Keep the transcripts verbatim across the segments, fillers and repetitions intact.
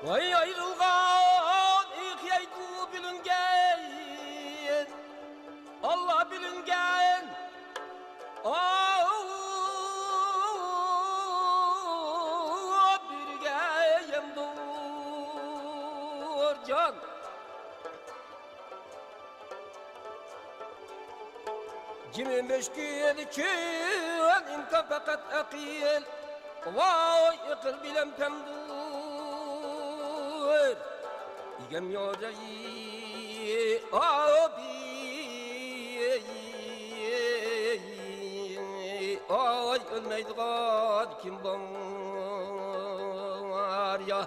ئاي ئايرىلغان ئېقىيدۇ بىلىنگەن، ئاللا بىلىنگەن. ئاۋۇ بىرگە يەمدۇر جان. جىمى مۈشكۈل چۈن ئىمكان پەقەت ئەقىل. ۋاي ئەقىل بىلەن پەمدۇر. ئىگەم يورەي ئابى. ئاي ئۆلمەيدىغان كىم بار يا؟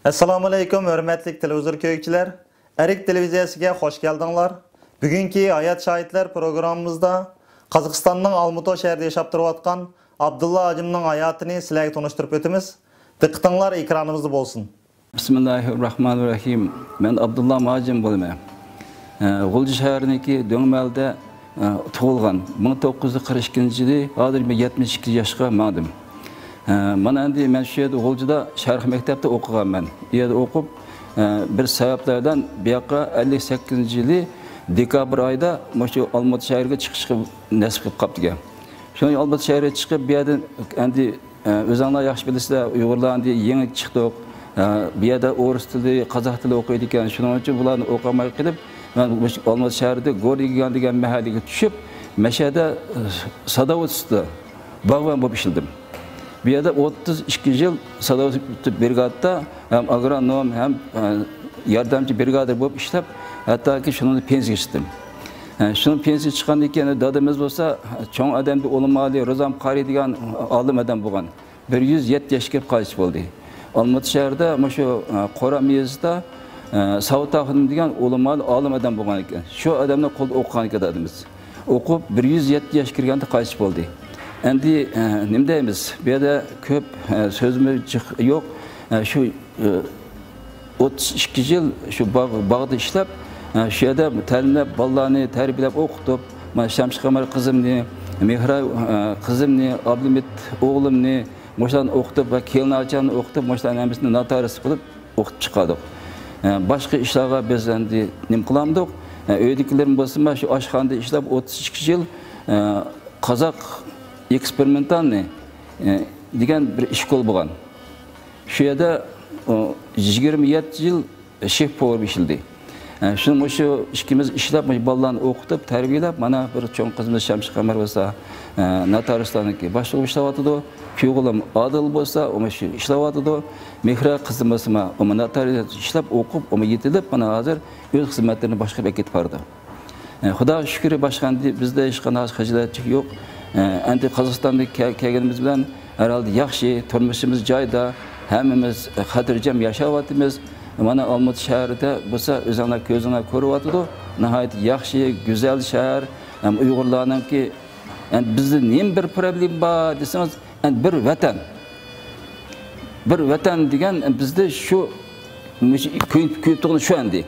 ئەسسالامۇئەلەيكۇم، ھۆرمەتلىك تېلېۋىزور كۆرگۈچىلەر! ئەرك تېلېۋىزىيەسىگە خوش كەلدىڭلار! بۈگۈنكى ھايات شاھىتلار پروگراممىمىزدا قازاقىستاننىڭ ئالمۇتا شەھىرىدە ياشاپ تۇرۇۋاتقان ئابدۇللا ھاجىمنىڭ ھاياتىنى سىلەرگە تونۇشتۇرۇپ ئۆتىمىز. دىققىتىڭلار ئېكرانىمىزدا بولسۇن. بىسمىللاھىرراھمانىرراھىم. مەن ئابدۇللا ھاجىم بولىمەن. ئە، غۇلجا شەھىرىنىڭكى دۆڭمەلدە، ئە، تۇغۇلغان. مىڭ توققۇز يۈز قىرىق ئىككىنچى يىلى، ھازىر مەن يەتمىش ئىككى ياشقا ماڭدىم. ئە، مانا ئەمدى مەن شۇ يەردە غۇلجىدا شەرقىي مەكتەپتە ئوقۇغانمەن. ئۇ يەردە ئوقۇپ، ئە، بىر سەۋەبلەردىن بۇ ياققا ئەللىك سەككىزىنچى يىلى دېكابىر ئايدا مۇشۇ ئالمۇتا شەھىرىگە چىقىشقا نەسىپ قىلىپ قاپتىكەن. شۇڭا ئالمۇتا شەھىرىگە چىقىپ، بۇ يەردىن ئەمدى، ئە، ئۆزۈڭلار ياخشى بىلىسىلەر، ئۇيغۇرلار ئەمدى يېڭى چىقتۇق. ئە، بۇ يەردە ئورۇس تىلى، قازاق تىلى ئوقۇيدىكەن. شۇنىڭ ئۈچۈن بۇلارنى ئوقۇماي قېلىپ، مەن مۇشۇ ئالمۇتا شەھىرىدە گورنىي گىگان دېگەن مەھەللىگە چۈشۈپ، مەشەدە، ئە، ساداۋۇت ئۈستىدە باغۋەن بولۇپ ئىشلىدىم. بۇ يەردە ئوتتۇز ئىككى يىل ساداۋۇت بىرىگادىدا ھەم ئاگرونوم، ھەم، ئە، ياردەمچى برىگادىر بولۇپ ئىشلەپ، ھەتتاكى شۇنىڭدىن پېنسىيەگە چىقتىم. ئە، شۇنىڭ پېنسىيەگە چىققاندىن كېيىن دادىمىز بولسا چوڭ ئادەمدى، ئۆلىمالى رۇزام قارى دېگەن ئالىم ئادەم بولغان. بىر يۈز يەتتە ياشقا كىرىپ قايتىش بولدى. ئالمۇتا شەھىرىدە مۇشۇ، ئە، قورام يېزىسىدا، ئە، ساۋۇت ئاخۇنۇم دېگەن ئۆلىمالى ئالىم ئادەم بولغان ئىكەن. شۇ ئادەمنىڭ قولىدا ئوقۇغان ئىكەن دادىمىز. ئوقۇپ، بىر يۈز يەتتە ياشقا كىرگەندە قايتىش بولدى. ئەمدى، ئە، نېمە دەيمىز؟ بۇ يەردە كۆپ، ئە، سۆزمۇ جىق يوق. ئە، شۇ، ئە، ئوتتۇز ئىككى يىل شۇ باغ-، باغدا ئىشلەپ، ئە، شۇ يەردە تەلىملەپ، بالىلارنى تەربىيەلەپ، ئوقۇتۇپ، مانا شەمشى قەمەر قىزىمنى، مېھرا، ئە، قىزىمنى، ئابلىمىت ئوغلۇمنى، مۇشۇلارنى ئوقۇتۇپ ۋە كېلىنئاچامنى ئوقۇتۇپ، مۇشۇلارنىڭ ھەممىسىنى نوتارىيۇس قىلىپ ئوقۇتۇپ چىقاردۇق. ئە، باشقا ئىشلارغا بىز ئەمدى نېمە قىلامدۇق؟ ئە، ئۆيدىكىلىرىم بولسىمۇ شۇ ئاشخانىدا ئىشلەپ ئوتتۇز ئىككى يىل، ئە، قازاق ئېكسپېرىمېنتالنى، ئە، دېگەن بىر ئىشكول بولغان. شۇ يەردە، ئۇ، يىگىرمە يەتتە يىل شېف پوۋېر ئىشلىدى. ئە، شۇ، مۇشۇ ئىككىمىز ئىشلەپ، مۇشۇ بالىلارنى ئوقۇتۇپ، تەربىيەلەپ، مانا بىر چوڭ قىزىمىز شەمشى قەمەر بولسا، ئە، نوتارىيۇسلارنىڭكى باشلىقى ئىشلەۋاتىدۇ. كۈيئوغلۇم ئادىل بولسا، ئۇمۇ شۇ ئىشلەۋاتىدۇ. مېھرا قىزىم بولسىمۇ، ئۇمۇ نوتارىيۇس ئىشلەپ، ئوقۇپ، ئۇمۇ يېتىلىپ، مانا ھازىر ئۆز خىزمەتلىرىنى باشقۇرۇپ ئەكېتىپ بارىدۇ. ئە، خۇداغا شۈكرى، باشقا ئەمدى بىزدە ھېچقانداق خىجالەتچىلىك يوق. ئە، ئەمدى قازاقىستانغا كە-، كەلگىنىمىز بىلەن ھەر ھالدا ياخشى، تۇرمۇشىمىز جايىدا، ھەممىمىز خاتىرجەم ياشاۋاتىمىز. مانا ئالمۇتا شەھىرىدە بولسا ئۆزۈڭلار كۆزۈڭلار كۆرۈۋاتىدۇ. ناھايىتى ياخشى، گۈزەل شەھەر. ھەم ئۇيغۇرلارنىڭكى، ئەمدى بىزدە نېمە بىر پروبلېما بار دېسىڭىز، ئەمدى بىر ۋەتەن. بىر ۋەتەن دېگەن بىزدە شۇ، مۇشۇ كۆيۈپ، كۆيۈپ تۇرغىنى شۇ ئەمدى.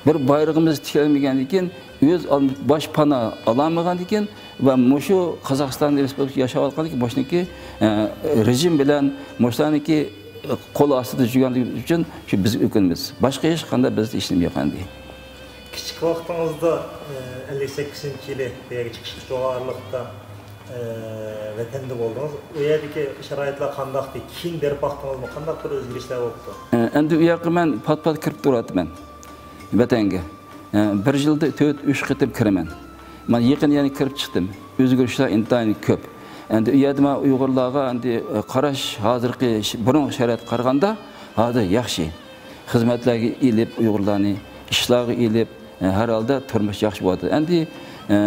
بىر بايرىغىمىز تىكەلمىگەندىكىن، ئۆز ئال-، باش پانا ئالالمىغاندىكىن ۋە مۇشۇ قازاقىستان رېسپۇبلىكىسىدا ياشاۋاتقاندىكىن، مۇشۇنىڭكى، ئە، رېجىم بىلەن مۇشۇلارنىڭكى، ئە، قول ئاستىدا يۈرگەنلىكى ئۈچۈن شۇ بىز ئۆكۈنىمىز. باشقا ھېچقانداق بىزدە ھېچنېمە يوق ئەمدى. كىچىك ۋاقتىڭىزدا، ئە، ئەللىك سەككىزىنچى يىلى بۇ يەرگە چىقىشقىچە ئارىلىقتا، ئە، ۋەتەندە بولدىڭىز. ئۇ يەردىكى شارائىتلار قانداقتى؟ كېيىن بېرىپ باقتىڭىزمۇ؟ قانداق بىر ئۆزگىرىشلەر بوپتۇ؟ ئە، ئەمدى ئۇ ياققا مەن پات-پات كىرىپ تۇراتتىمەن ۋەتەنگە. ئە، بىر يىلدا تۆت، ئۈچ قېتىم كىرىمەن. مانا يېقىن يەنە كىرىپ چىقتىم. ئۆزگىرىشلەر ئىنتايىن كۆپ. ئەمدى ئۇ يەردە مانا ئۇيغۇرلارغا ئەمدى، ئە، قاراش ھازىرقى ش-، بۇرۇنقى شارائىتقا قارىغاندا ھازىر ياخشى. خىزمەتلەرگە ئېلىپ ئۇيغۇرلارنى، ئىشلارغا ئېلىپ، ئە، ھەر ھالدا تۇرمۇش ياخشى بولۇۋاتىدۇ. ئەمدى، ئە،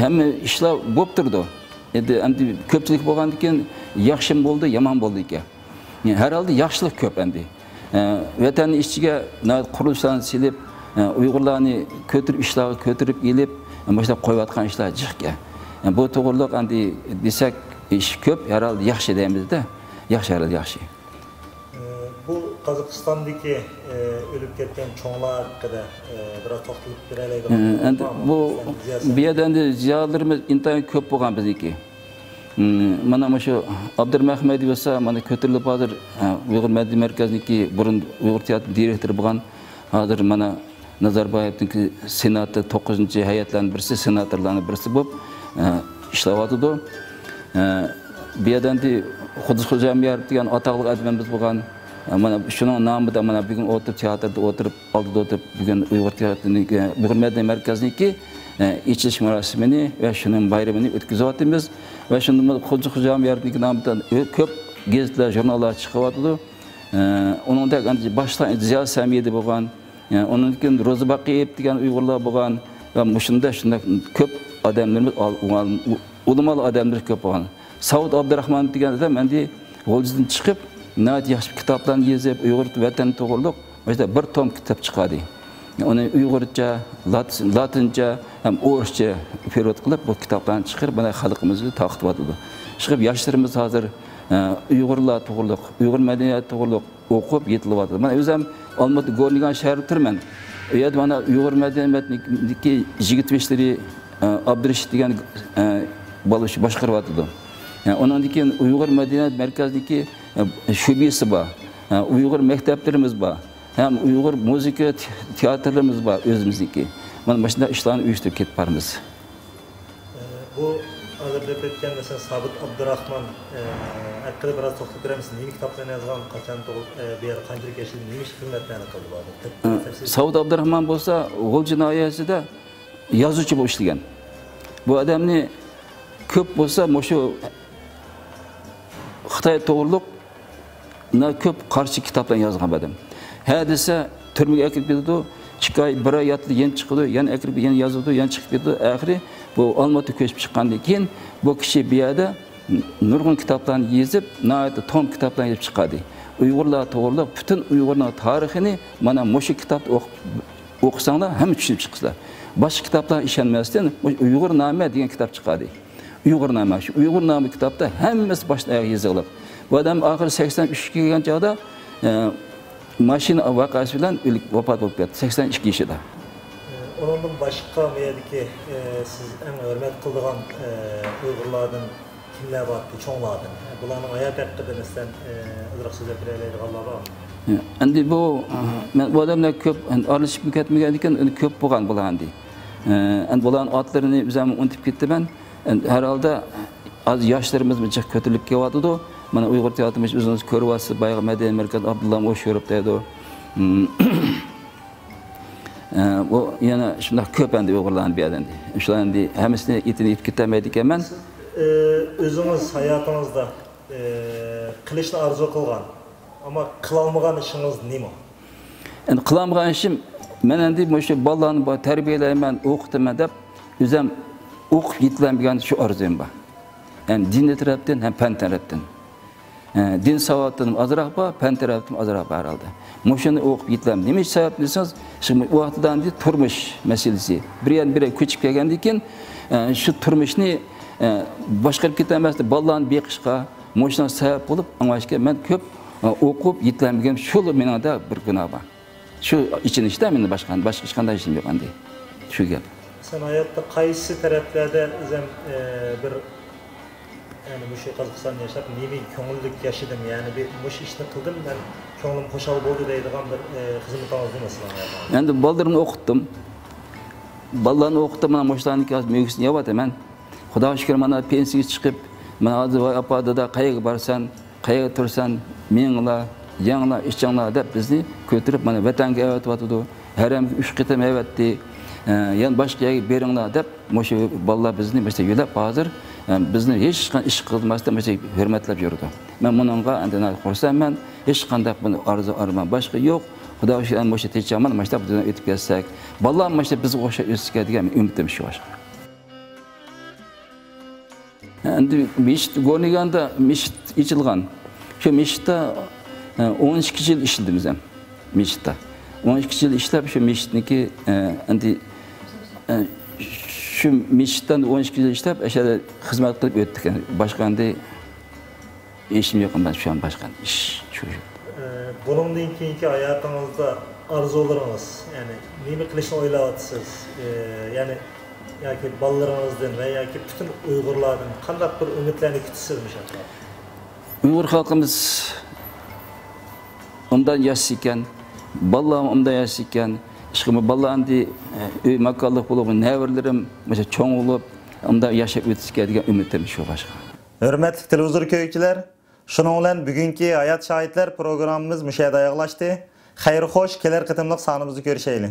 ھەممە ئىشلار بولۇپ تۇرىدۇ. ئەمدى، ئەمدى كۆپچىلىك بولغاندىكىن ياخشىمۇ بولدى، يامان بولدى ئىكەن. ھەر ھالدا ياخشىلىق كۆپ ئەمدى. ئە، ۋەتەننىڭ ئىچىگە ناھايىتى قۇرۇلۇشلارنى سېلىپ، ئە، ئۇيغۇرلارنى كۆتۈرۈپ، ئىشلارغا كۆتۈرۈپ ئېلىپ، ئە، مۇشۇنداق قويۇۋاتقان ئىشلار جىق ئىكەن. ئە، بۇ توغرىلىق ئەمدى دېسەك، ئىش كۆپ، ھەر ھالدا ياخشى دەيمىز-دە. ياخشى، ھەر ھالدا ياخشى. ئە، بۇ قازاق قازاقىستاندىكى، ئە، ئۆلۈپ كەتكەن چوڭلار ھەققىدە، ئە، بىراز توختىلىپ بېرەلەيدىغان ئە، ئەمدى بارمۇ؟ بۇ، مەسىلەن، زىيا-، بۇ يەردە ئەمدى زىيالىرىمىز ئىنتايىن كۆپ بولغان بىزنىڭكى. مم، مانا مۇشۇ ئابدۇرېھىم ئەخمەتوف بولسا، مانا كۆتۈرۈلۈپ ھازىر، ئە، ئۇيغۇر مەدەنىيەت مەركەزىنىڭكى بۇرۇن ئۇيغۇر تىياتىرى دىرېكتورى بولغان، ھازىر مانا نازاربايېۋنىڭكى سېناتى توققۇزىنچى ھەيئەتلەرنىڭ بىرسى، سېناتورلارنىڭ بىرسى بولۇپ، ئە، ئىشلەۋاتىدۇ. ئە، بۇ يەردە ئەمدى قۇددۇس خوجاميارۇف دېگەن ئاتاقلىق ئادىمىمىز بولغان. ئە، مانا شۇنىڭ نامىدا مانا بۈگۈن ئولتۇرۇپ، تىياتىردا ئولتۇرۇپ، ئالدىدا ئولتۇرۇپ، بۈگۈن ئۇيغۇر تىياتىرىنىڭ، ئە، ئۇيغۇر مەدەنىيەت مەركىزىنىڭكى، ئە، ئېچىلىش مۇراسىمىنى ۋە شۇنىڭ بايرىمىنى ئۆتكۈزۈۋاتىمىز. ۋە شۇندىن قۇددۇس خوجاميارنىڭكى نامىدا كۆپ گېزىتلەر، ژۇرناللار چىقىۋاتىدۇ. ئە، ئۇنىڭدەك ئەمدى باشتا زىيا سەمىدى بولغان، ئۇنىڭدىن كېيىن روزى باقىيېۋ دېگەن ئۇيغۇرلار بولغان ۋە مۇشۇنداق شۇنداق كۆپ ئادەملىرىمىز، ئال-، ئۇلىمالىق ئادەملىرىمىز كۆپ بولغان. ساۋۇت ئابدۇراخمانوف دېگەن ئادەم ئەمدى غۇلجىدىن چىقىپ، ناھايىتى ياخشى كىتابلارنى يېزىپ، ئۇيغۇر ۋەتەن توغرۇلۇق مۇشۇنداق بىر توم كىتاب چىقاردى. ئۇنى ئۇيغۇرچە، لات-، لاتىنچە ھەم ئورۇسچە پېرېۋود قىلىپ، بۇ كىتابلارنى چىقىرىپ، مانا خەلقىمىزگە تارقىتىۋاتىدۇ. چىقىپ ياشلىرىمىز ھازىر، ئە، ئۇيغۇرلار توغرۇلۇق، ئۇيغۇر مەدەنىيەت توغرۇلۇق ئوقۇپ يېتىلىۋاتىدۇ. مەن ئۆزۈم ئالمۇتا گورنىگان شەھىرىدە تۇرىمەن. ئۇ يەردە مانا ئۇيغۇر مەدەنىيىتىنىڭكى يىگىت بېشلىرى، ئە، ئابدۇرېشىت دېگەن، ئە، بالا شۇ باشقۇرۇۋاتىدۇ. ئە، ئۇنىڭدىن كېيىن ئۇيغۇر مەدەنىيەت مەركەزىنىڭكى، ئە، شۆبىسى بار. ئە، ئۇيغۇر مەكتەپلىرىمىز بار. ھەم ئۇيغۇر مۇزىكا تىياتىرلىرىمىز بار ئۆزىمىزنىڭكى. مانا مۇشۇنداق ئىشلارنى ئۇيۇشتۇرۇپ كېتىپ بارىمىز. ئە، بۇ ھازىر دەپ ئۆتكەن، مەسىلەن، سابىت ئابدۇراخمان، ئە، ھەققىدە بىراز توختىلىپ بېرەمسىز؟ نېمە كىتابلارنى يازغان، قاچان تۇغۇل-، ئە، بۇ يەردە قانچىلىك ياشىدى، نېمە ئىش خىزمەتلەرنى قىلدى بۇ ئادەم؟ تەپ-، ئە، تەپسىلىي. سابىت ئابدۇراخمان بولسا غۇلجا ناھىيەسىدە يازغۇچى بولۇپ ئىشلىگەن. بۇ ئادەمنى كۆپ بولسا مۇشۇ خىتاي توغرۇلۇق ناھايىتى كۆپ قارشى كىتابلارنى يازغان بۇ ئادەم. ھە دېسە، تۈرمىگە ئەكىرىپ كېتىدۇ، ئىككى ئاي، بىر ئاي ياتىدۇ، يەنە چىقىدۇ، يەنە ئەكىرىپ، يەنە يازىدۇ، يەنە چىقىپ كېتىدۇ. ئاخىرى بۇ ئالمۇتا كۆچۈپ چىققاندىن كېيىن، بۇ كىشى بۇ يەردە نۇرغۇن كىتابلارنى يېزىپ، ناھايىتى توم كىتابلارنى يېزىپ چىقاردى. ئۇيغۇرلار توغرۇلۇق پۈتۈن ئۇيغۇرنىڭ تارىخىنى مانا مۇشۇ كىتابتا ئوقۇپ، ئوقۇساڭلار، ھەممە چۈشىنىپ چىقىسىلەر. باشقا كىتابلارغا ئىشەنمەستىن، مۇشۇ ئۇيغۇرنامە دېگەن كىتاب چىقاردى. ئۇيغۇرنامە، شۇ ئۇيغۇرنامە كىتابتا ھەممىسى باشتىن ئاياغ يېزىقلىق. بۇ ئادەم ئاخىرى سەكسەن ئۈچكە كەلگەن چاغدا، ئە، ماشىنا ۋەقەسى بىلەن ئۆلۈپ، ۋاپات بولۇپ كەتتى، سەكسەن ئىككى يېشىدا. ئۇنىڭدىن باشقا بۇ يەردىكى، ئە، سىز ئەڭ ھۆرمەت قىلىدىغان، ئە، ئۇيغۇرلاردىن كىملەر بارتى، چوڭلاردىن؟ بۇلارنىڭ ھاياتى ھەققىدە، مەسىلەن، ئە، ئازراق سۆزلەپ بېرەلەيدىغانلار بارمۇ؟ ئەمدى بۇ، مەن بۇ ئادەملەر كۆپ، ئارىلىشىپ كەتمىگەن ئىكەن، ئەمدى كۆپ بولغان بۇلار ئەمدى. ئەمدى بۇلارنىڭ ئاتلىرىنى ئۆزۈم ئۇنتۇپ كەتتىم مەن. ئەمدى ھەر ھالدا ھازىر ياشلىرىمىزمۇ جىق كۆتۈرۈلۈپ كېلىۋاتىدۇ. مانا ئۇيغۇر تىياتىرىمىز ئۆزىڭىز كۆرۈۋاتىسىز، بايىقى مەدەنىيەت مەركەزى ئابدۇللا ئوشۇرۇپ دەيدۇ. ئە، بۇ يەنە شۇنداق كۆپ ئەمدى ئۇيغۇرلارنى بۇ يەردە ئەمدى. شۇلار ئەمدى ھەممىسىنى ئېتىنى ئېيتىپ كېتەلمەيدىكەنمەن. سىز، ئە، ئۆزىڭىز ھاياتىڭىزدا، ئە، قىلىشنى ئارزۇ قىلغان، ئەمما قىلالمىغان ئىشىڭىز نېمە؟ ئەمدى قىلالمىغان ئىشىم، مەن ئەمدى مۇشۇ بالىلارنى بار تەربىيەلەيمەن، ئوقۇتىمەن دەپ، ئۆزۈم ئوقۇپ يېتىلەلمىگەن شۇ ئارزۇيۇم بار. يەنى دىنىي تەرەپتىن ھەم پەن تەرەپتىن. ئە، دىن ساۋاتىدىن ئازراق بار، پەن تەرەپتىن ئازراق بار ھەر ھالدا. مۇشۇنى ئوقۇپ يېتىلەم. نېمە سەۋەب دېسىڭىز، شۇ ۋاقىتتا ئەمدى تۇرمۇش مەسىلىسى. بىر يەردىن بىر يەرگە كۆچۈپ كەلگەندىن كېيىن، ئە، شۇ تۇرمۇشنى، ئە، باشقۇرۇپ كېتەلمەستىن، بالىلارنى بېقىشقا، مۇشۇنىڭ سەۋەب بولۇپ، ئاڭلاشكە مەن كۆپ، ئە، ئوقۇپ يېتىلەلمىگەن، شۇلا مېنىڭدە بىر گۇناھ بار. شۇ ئېچىنىشتا مېنىڭ باشقا، باشقا ھېچقانداق ئىشىم يوق ئەمدى. شۇ گەپ. سەن ھاياتتا قايسى تەرەپلەردە ئۆزۈڭ، ئە، بىر، يەنى مۇشۇ قازاقىستاندا ياشاپ، نېمە كۆڭۈللۈك ياشىدىم، يەنى بىر مۇشۇ ئىشنى قىلدىم، مەن كۆڭلۈم خۇشال بولدى دەيدىغان بىر، ئە، خىزمىتىڭىزنى مەسىلەن ئايتىڭىز. ئەمدى بالىلىرىمنى ئوقۇتتۇم. بالىلارنى ئوقۇتتۇم، مانا مۇشۇلارنىڭكى ھازىر مۈگىسىنى يەۋاتىمەن. خۇداغا شۈكۈر، مانا پېنسىيەگە چىقىپ، مانا ھازىر ۋاي ئاپا، دادا، قەيەرگە بارىسەن، قەيەردە تۇرىسەن، مېڭىڭلار، يەڭلار، ئىچىڭلار دەپ بىزنى كۆتۈرۈپ مانا ۋەتەنگە ئەۋەتىۋاتىدۇ. ھەرەمگە ئۈچ قېتىم ئەۋەتتى. ئە، يەنە باشقا يەرگە بېرىڭلار دەپ مۇشۇ بالىلار بىزنى مۇشۇ يۆلەپ ھازىر، ئە، بىزنى ھېچقانداق ئىش قىلماستىن مۇشۇ ھۆرمەتلەپ يۈرىدۇ. مەن مۇنىڭغا ئەمدى ناھايىتى خۇرسەنمەن. ھېچقانداق بۇنى ئارزۇ ئارمان باشقا يوق. خۇداغا شۈكۈر، مۇشۇ تىنچ-ئامان مۇشۇنداق بىز ئۆتۈپ كەتسەك، بالىلار مۇشۇ بىزگە ئوخشاپ ئۆتسىكەن دېگەن ئۈمىدىم شۇ باشقا. ئەمدى مىشىت، گورنىگاندا مىشىت ئېچىلغان. شۇ مىشىتتا، ئە، ئون ئىككى يىل ئىشلىدىم ئۆزۈم. مىشىتتا. ئون ئىككى يىل ئىشلەپ، شۇ مىشىتنىكى، ئە، ئەمدى، ئە، شۇ مىشىتتا ئون ئىككى يىل ئىشلەپ، ئەشەدە خىزمەت قىلىپ ئۆتتۇق. باشقا ئەمدى ئىشىم يوق، مەن شۇ باشقا ئىش شۇ. بۇنىڭدىن كېيىنكى ھاياتىڭىزدا ئارزۇلىرىڭىز، يەنى نېمە قىلىشنى ئويلاۋاتىسىز؟ يەنى ياكى بالىلىرىڭىزدىن ۋە ياكى پۈتۈن ئۇيغۇرلاردىن قانداق بىر ئۈمىدلەرنى كۈتىسىز مۇشۇ ھەقتە؟ ئۇيغۇر خەلقىمىز ئۇنداق ياشىسا ئىكەن، بالىلارمۇ ئۇنداق ياشىسا ئىكەن، ئىشقىلىپ بالىلار ئەمدى ئۆي ماكانلىق بولۇپ، نەۋرىلىرىم مۇشۇ چوڭ بولۇپ، ئۇنداق ياشاپ ئۆتسىكەن دېگەن ئۈمىدىم شۇ باشقا. ھۆرمەتلىك تېلېۋىزور كۆرگۈچىلەر، شۇنىڭ بىلەن بۈگۈنكى ھايات شاھىتلار پروگراممىمىز مۇشۇ يەردە ئاياغلاشتى. خەير خوش، كېلەر قېتىملىق سانىمىزدا كۆرۈشەيلى.